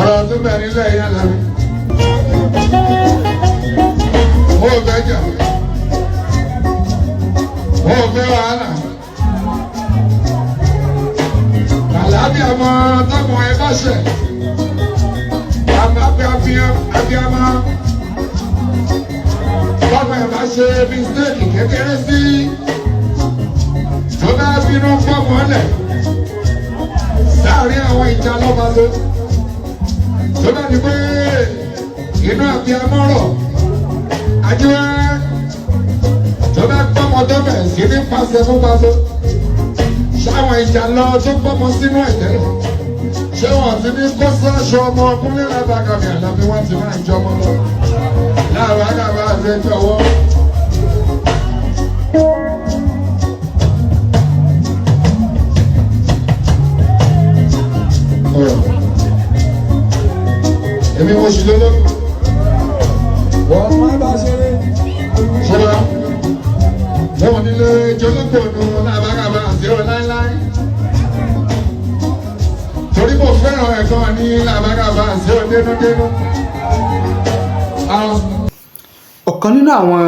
Ọ̀rọ̀ tó bẹ̀ nílẹ̀ yẹn lẹ́nu. Mo fẹ́ jà. Mo fẹ́ wàhálà. Àlàáfíà ọmọ tọmọ ẹ bá ṣẹ̀. Abíamọ. Tọmọ ẹ bá ṣe mistake kékeré sí. Tó bá bínú fọ́mọ lẹ̀. Láàárín àwọn ìjà lọ́ba tó. Tó bá di pé inú abíamọ rọ̀. Ajíwá tó bá gbọ́mọ tó bẹ̀ sí ní pàṣẹ fún pàṣẹ. Ṣáwọn ìjà lọ tó gbọ́mọ sínú ẹ̀jẹ̀. Ṣé wọ́n ti ní kó sọ́ọ̀ṣù ọmọ ọkùnrin lábàkàmì àlàbí wọ́n ti máa jọmọ lọ? Láàbàkàmì àti ẹjọ́wọ́. Èmi mo sì lólórí. Wọ́n má bá ṣeré. Ṣọlá, mo nílé jọlọ́gbọ̀nù lábàkàmì àti ọ̀ láíláí. Torí mo fẹ́ràn ẹ̀kan ní làbágàbà sí ọ dénúdénú. Ọ̀kan nínú àwọn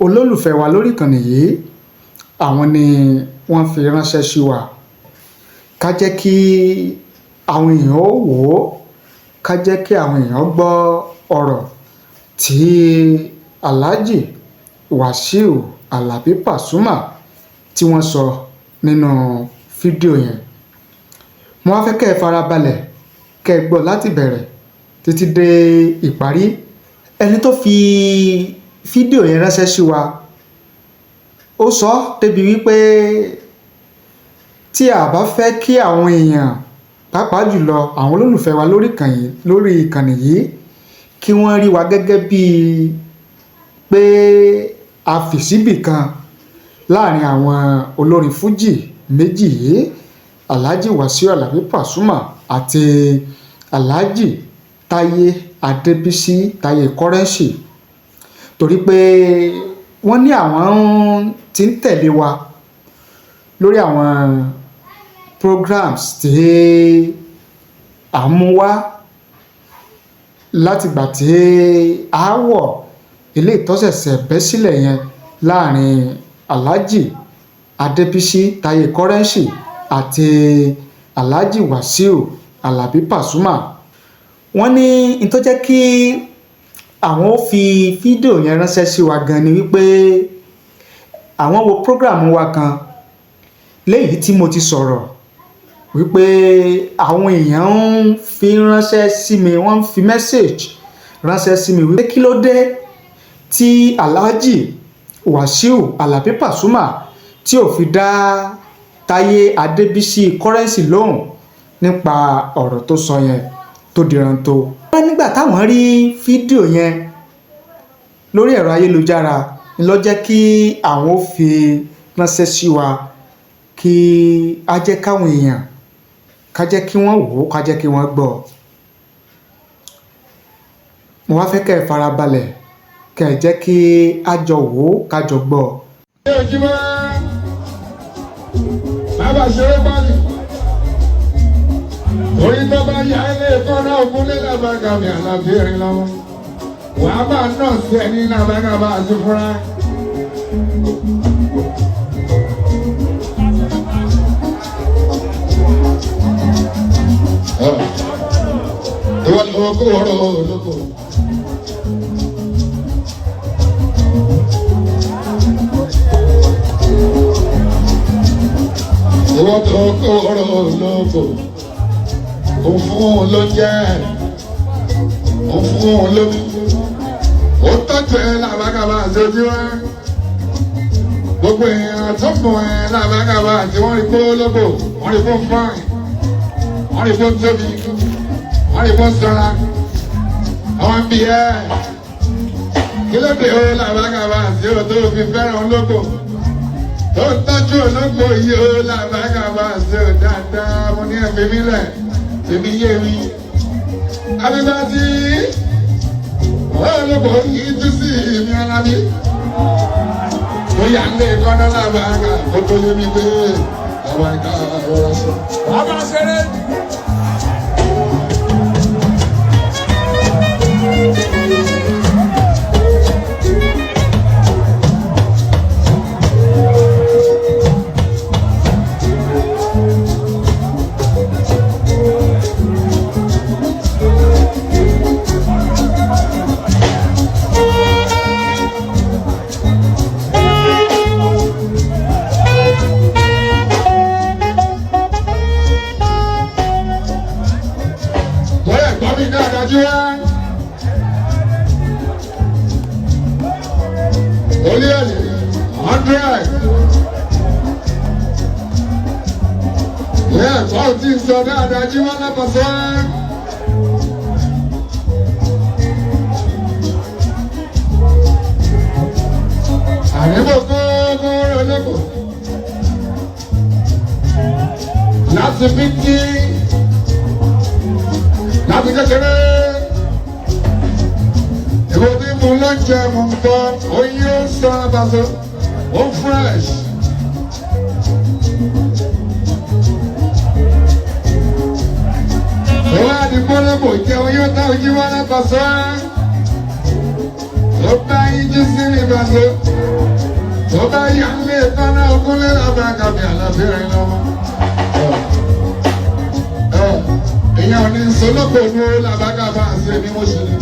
olólùfẹ́ wa lórí ìkànnì yìí, àwọn ni wọ́n fi ránṣẹ́ sí wa ká jẹ́ kí àwọn èèyàn ó wò ó, ká jẹ́ kí àwọn èèyàn gbọ́ ọ̀rọ̀ tí Alhaji Wasiu Alabi Pasuma tí wọ́n sọ nínú fídíò yẹn. Mo wá fẹ́ kẹ́ ẹ farabalẹ̀ kẹ́ ẹ gbọ́ láti bẹ̀rẹ̀ títí dé ìparí. Ẹni tó fi fídíò yẹn ránṣẹ́ sí wa, ó sọ débi wípé tí a bá fẹ́ kí àwọn èèyàn, pàápàá jùlọ àwọn olólùfẹ́ wa lórí ìkànnì yìí, kí wọ́n rí wa gẹ́gẹ́ bíi pé a fì síbì kan láàrin àwọn olórin fújì méjì yìí, Alhaji Wasiu Alabi Pasuma àti Alhaji Taye Adébísí Taye Currency, torí pé wọ́n ní àwọn tí ń tẹ̀lé wa lórí àwọn programs tí à ń mú wá látìgbà tí aáwọ̀ ilé ìtọ́sẹ̀sẹ̀ bẹ́ sílẹ̀ yẹn láàrin Alhaji Adébísí Taye Currency àti Alhaji Wasiu Alabi Pasuma. Wọ́n ní n tó jẹ́ kí àwọn ó fi fídíò yẹn ránṣẹ́ sí wa gan ni wípé àwọn wo program wa kan léyìí tí mo ti sọ̀rọ̀ wípé àwọn èèyàn ń fi ránṣẹ́ sí mi, wọ́n ń fi message ránṣẹ́ sí mi wípé kí ló dé tí Alhaji Wasiu Alabi Pasuma tí ò fi dá Táyé Adébísí Currency lóhùn nípa ọ̀rọ̀ tó sọ yẹn tó diranto. Nígbà táwọn rí fídíò yẹn lórí ẹ̀rọ ayélujára ló jẹ́ kí àwọn ó fi ránṣẹ́ sí wa kí á jẹ́ káwọn èèyàn ká jẹ́ kí wọ́n wò ó, ká jẹ́ kí wọ́n gbọ́. Mo wá fẹ́ kẹ́ ẹ farabalẹ̀ kẹ́ ẹ jẹ́ kí á jọ wò ó, ká jọ gbọ́. Ojúmọ́ bàbá ṣeré pálí. Orí tó bá yá ilé kọ́nà ògúnlé làbàgàmì àlàbí erin lọ́wọ́. Wàá bá nọ́ọ̀sì ẹni làbàgàbà àti fúnra. Ìwọ ló kó ọ̀rọ̀ olóko. Ìwọ tó kó ọ̀rọ̀ olóko. Ó fún un ló jẹ́, ó fún un lómi. Ó tọ́jú ẹ làbàgàbà àti ojú ẹ. Gbogbo èèyàn tó mọ̀ ẹ làbàgàbà àti wọ́n rí kó lóko, wọ́n rí kó fáìn, wọ́n rí kó tóbi, wọ́n rí kó sanra. Àwọn bí ẹ kí ló dé ó làbàgàbà àti ó tó fi fẹ́ràn olóko. Tó ń tọ́jú olóko yìí ó làbàgàbà àti ó dáadáa. Mo ní ẹ̀fẹ̀ mi lẹ̀, tèmi yé mi. Abíbátí olóko yìí tú sí mi alábí. Mo yà ń lé kọ́nà làbàgà kó tó yé mi pé làbàgà rọra sọ. Bàbá ṣeré. Bọ́bí dáadáa jí wá. Olúyọ̀lé 100. Ìyá ẹ̀kọ́ tí ń sọ dáadáa jí wá lápapọ̀. Àríwó kókó olóko. Láti fi kí láti kékeré. Ìwọ tí mo ló ń jẹ mo ń bọ, oyin ó sọ abaso, ó fresh. Ó wá di pọ́lọ́pọ̀ jẹ́ oyin ó tá ojú wá lápasọ́. Ó bá yíjú sí mi bàtó. Ó bá yà ń lé kọ́lá ogúnlé lábàkàbí àlàbírin lọ́wọ́. Èèyàn ò ní sọlọ́pọ̀ ní làbákàbá àti ẹni mo ṣe ní.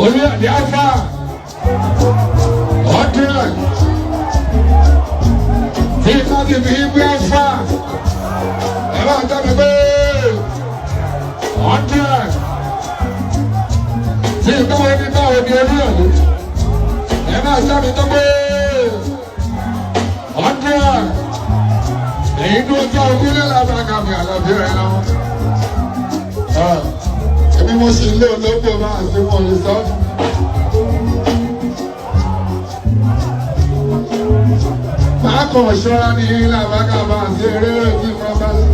Olúyọ̀dé Alfa 100. Tí iná ti fi gbé Alfa, ẹ máa tọ́ mi pé 100. Tí iná wọn ní báwo ni Olúyọ̀dé, ẹ máa tọ́ mi tó pé 100. Èyí tó tọ́ ogún lẹ́la bá kàmì àlàbí rẹ̀ lọ́wọ́. Èmi mo sì lé olóńgbò máa ṣe wọn lè sọ. Máa kàn ṣọ́ra ní làbákà máa ṣe eré tí mo bá ṣe.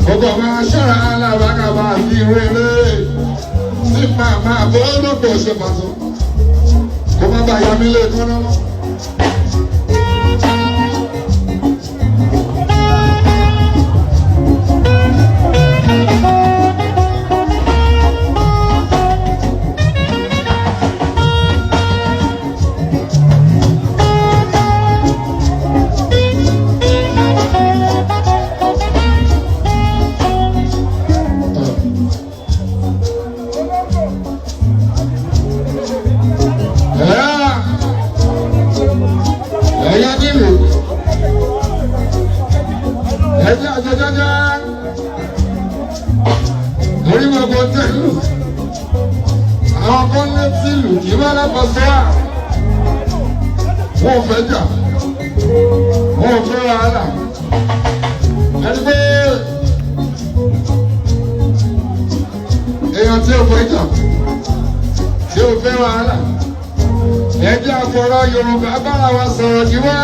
Gbogbo máa ṣọ́ra làbákà máa ṣe eré tí màá máa bọ́ olóńgbò ṣe pàṣẹ. Kó má bàa yá mi lé kọ́nà mọ́. Ẹ̀yà nílùú ẹ̀jẹ̀ àjẹjẹjẹ orí gbogbo tẹ̀lú àwọn kan létí ìlú kì í bá lápá sọ́wà wọn ò fẹ́ jà, wọn ò fẹ́ wàhálà, ẹni pé èèyàn tí ò fẹ́ jà, tí ò fẹ́ wàhálà, ẹjẹ́ àfọ̀rọ̀ Yorùbá bára wa sọ̀rọ̀ kí wá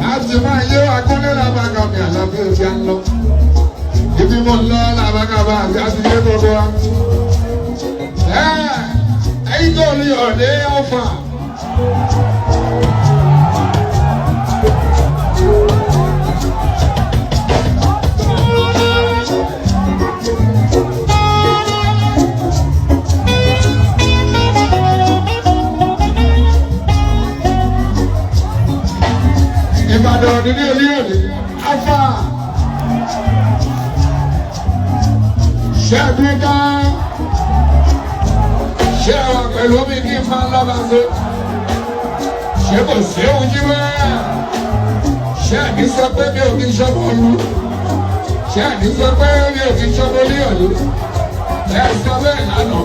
a sì máa yé wa kúnlé làbàkàbí àlàáfíà òbí à ń lọ ibi mo ń lọ làbàkàbà àti àti yé gbogbo wa. Ẹ̀yin tó ní ọ̀dẹ́ ọ̀fà. Ìbàdàn nílé olíyòlè afa ṣẹ́gun ká ṣé wà pẹ̀lú omi kí n máa lọ́ba so ṣé kò sí ohun jí wá ṣé àní sọ pé mi ò kí n ṣọmọ olú, ṣé àní sọ pé mi ò kí n ṣọmọ olíyòlè, ẹ sọ bẹ́ẹ̀ lánàá,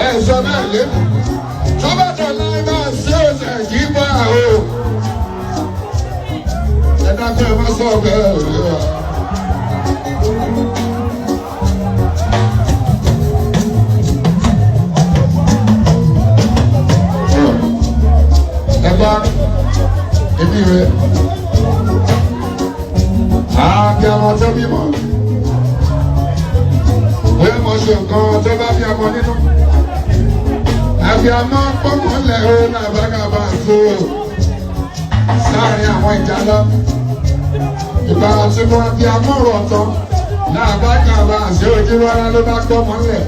ẹ sọ bẹ́ẹ̀ lẹ́nu tọ́bàtàn láì máa ṣe ọ̀sẹ̀. sọ bẹ́ẹ̀ rẹ̀. Ẹ bá ebi rẹ̀ àbí ọmọ tó bímọ bóyá mo ṣe nǹkan tó bá bí ọmọ nínú àbí ọmọ pọ́nmọ́lẹ̀ ó làbágàbà tó sáàrin àwọn ìjà lọ ìgbà tí mo bí amọ̀rọ̀ ọ̀tọ̀ làbágàbà àṣẹ ojúwárá ló bá pọ́nmọ́lẹ̀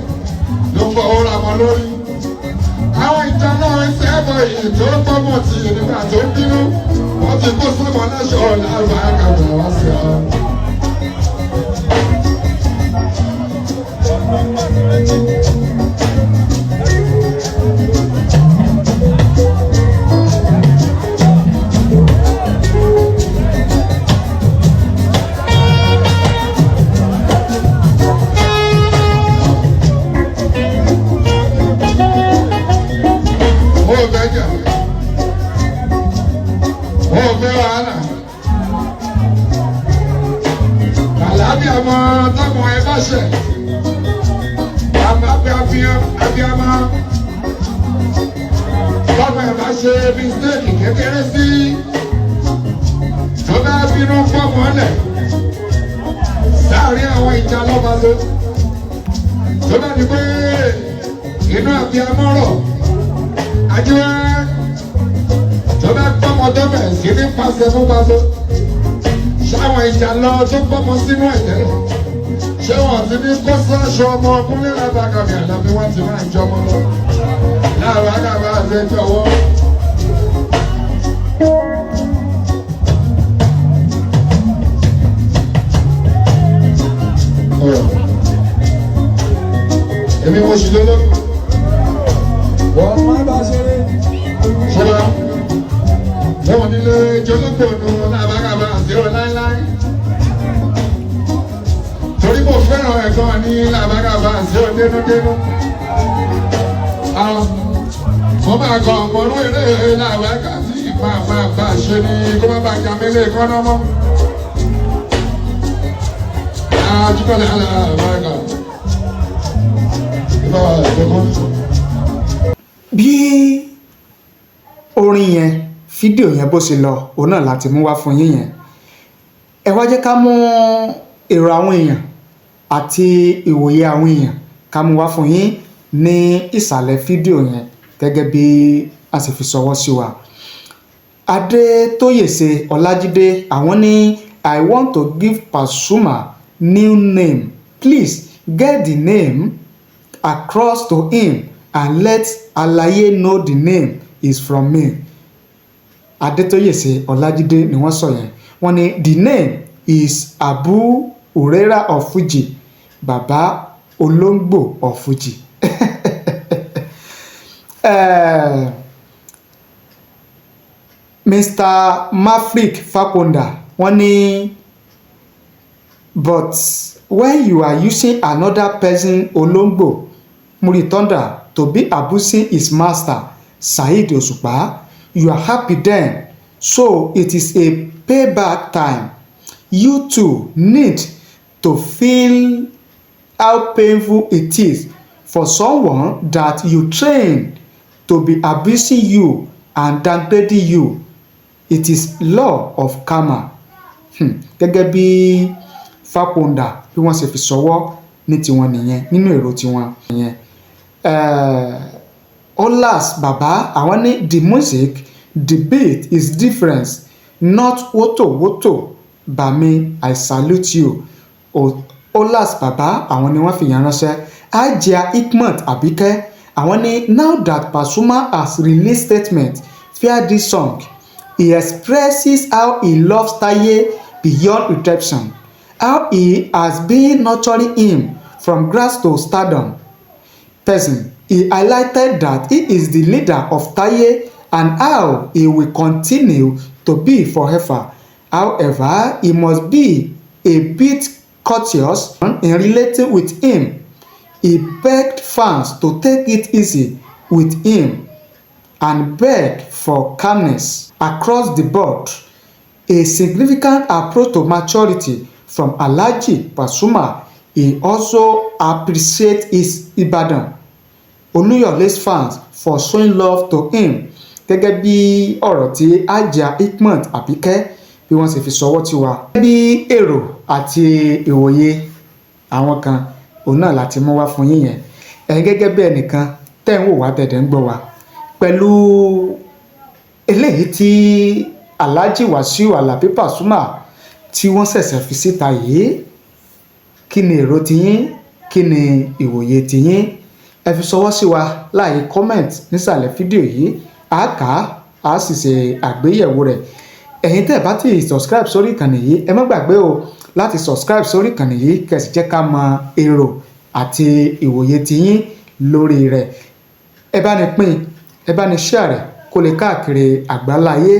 ló ń bọ̀ ó ra mọ́ lórí àwọn ìjà náà ń sẹ́bọ̀ èyí tó pọ́nmọ́ tì nígbà tó ń bínú wọ́n ti kó sọ́mọ láṣọ làbágàbà wá sí ọ. Ó fẹ́ jà, ó fẹ́ wàhálà. Àlàáfíà mọ tọmọ ẹ bá ṣẹ. Abíamọ tọmọ ẹ bá ṣe mistake kékeré sí. Tó bá bínú fọmọ lẹ̀. Sáàárín àwọn ìjà lọ́ba ló. Tó bá di pé inú abíamọ rọ̀ àjẹ́ tó bá gbọ́mọ tó bẹ̀rẹ̀ sí ní pàṣẹ fún pàṣẹ ṣáwọn ìjà lọ tó gbọ́mọ sínú ẹ̀jẹ̀ ṣé wọn ti ní kó sáṣọ ọmọ ọkùnrin lábàkàbí àlàbí wọn ti máa jọmọ lọ láàrú àgàbà àti ẹjọwọ. Èmi mo ṣì lólógún. Wọ́n má bá ṣeré. Ṣọlá, wọn nílé jọlọ́gbọ̀nù lábàkàbà àti ọ̀ láíláí. Torí mo fẹ́ràn ẹ̀gbọ́n ní làbàkàbà àti ọ̀ dénúdénú. Àwọn mo máa kọ ọ̀pọ̀lú eré làbàkà tí máa máa bá a ṣe ni kó má bàa jà mí lé kọ́nà mọ́. Àjùkọ̀lẹ̀ àlàbàkà. Ìbáwá ẹ̀dẹ́gbọ́n. Bí orin yẹn, fídíò yẹn bó ṣe lọ, òun náà láti mú wá fún yín yẹn. Ẹ wá jẹ́ ká mú èrò àwọn èèyàn àti ìwòye àwọn èèyàn ká mú wá fún yín ní ìsàlẹ̀ fídíò yẹn gẹ́gẹ́ bí a sì fi ṣọwọ́ sí wa. Adétóyèsé Ọlájídé àwọn ní, "I want to give Pasuma new name. Please get the name across to him and let Alaye know the name is from me." Adétóyèsé Ọlájídé ni wọ́n sọ yẹn. Wọ́n ní, "The name is Abu Huraira of Fuji, Baba Olóńgbò of Fuji." Mr. Mafrik Faponda wọ́n ní, "But when you are using another person olóńgbò Muri Thunder to be abusing his master Saheed Òṣùpá, you are happy then. So it is a payback time. You too need to feel how painful it is for someone that you trained to be abusing you and downgrading you. It is law of karma." Gẹ́gẹ́ bí Faponda bí wọ́n ṣe fi ṣọwọ́ ní tiwọn nìyẹn nínú èrò tiwọn nìyẹn. Olas Baba àwọn ní, "The music, the beat is different, not woto woto. Bami, I salute you." Olas Baba àwọn ni wọ́n fi yẹn ránṣẹ́. Hajia Hikmat Abike àwọn ní, "Now that Pasuma has released statement via this song, he expresses how he loves Taye beyond redemption, how he has been nurturing him from grass to stardom person. He highlighted that he is the leader of Taye and how he will continue to be forever. However, he must be a bit courteous in relating with him. He begged fans to take it easy with him and beg for calmness across the board. A significant approach to maturity from Alhaji Pasuma. He also appreciates his Ibadan Olúyọ̀lé's fans for showing love to him. Gẹ́gẹ́ bí ọ̀rọ̀ tí Hajia Hikmat Abike bí wọ́n ṣe fi ṣọwọ́ sí wa. Gẹ́gẹ́ bí èrò àti ìwòye àwọn kan, òun náà láti mú wá fún yín yẹn. Ẹ̀yin gẹ́gẹ́ bí ẹnìkan tẹ́ ń wò wá, tẹ̀dẹ̀ ń gbọ́ wa, pẹ̀lú eléyìí tí Alhaji Wasiu Alabi Pasuma tí wọ́n ṣẹ̀ṣẹ̀ fi síta yìí, kí ni èrò tiyín? Kí ni ìwòye tiyín? Ẹ fi ṣọwọ́ sí wa láàyè comment nísàlẹ̀ fídíò yìí. A kà á, a sì ṣe àgbéyẹ̀wò rẹ̀. Ẹ̀yin tẹ́ ẹ bá ti subscribe sórí ìkànnì yìí, ẹ má gbàgbé o láti subscribe sórí ìkànnì yìí, kẹ́ sì jẹ́ ká mọ èrò àti ìwòye tiyín lórí rẹ̀. Ẹ bá ní pín, ẹ bá ní share rẹ̀ kó lè káàkiri àgbáláyé.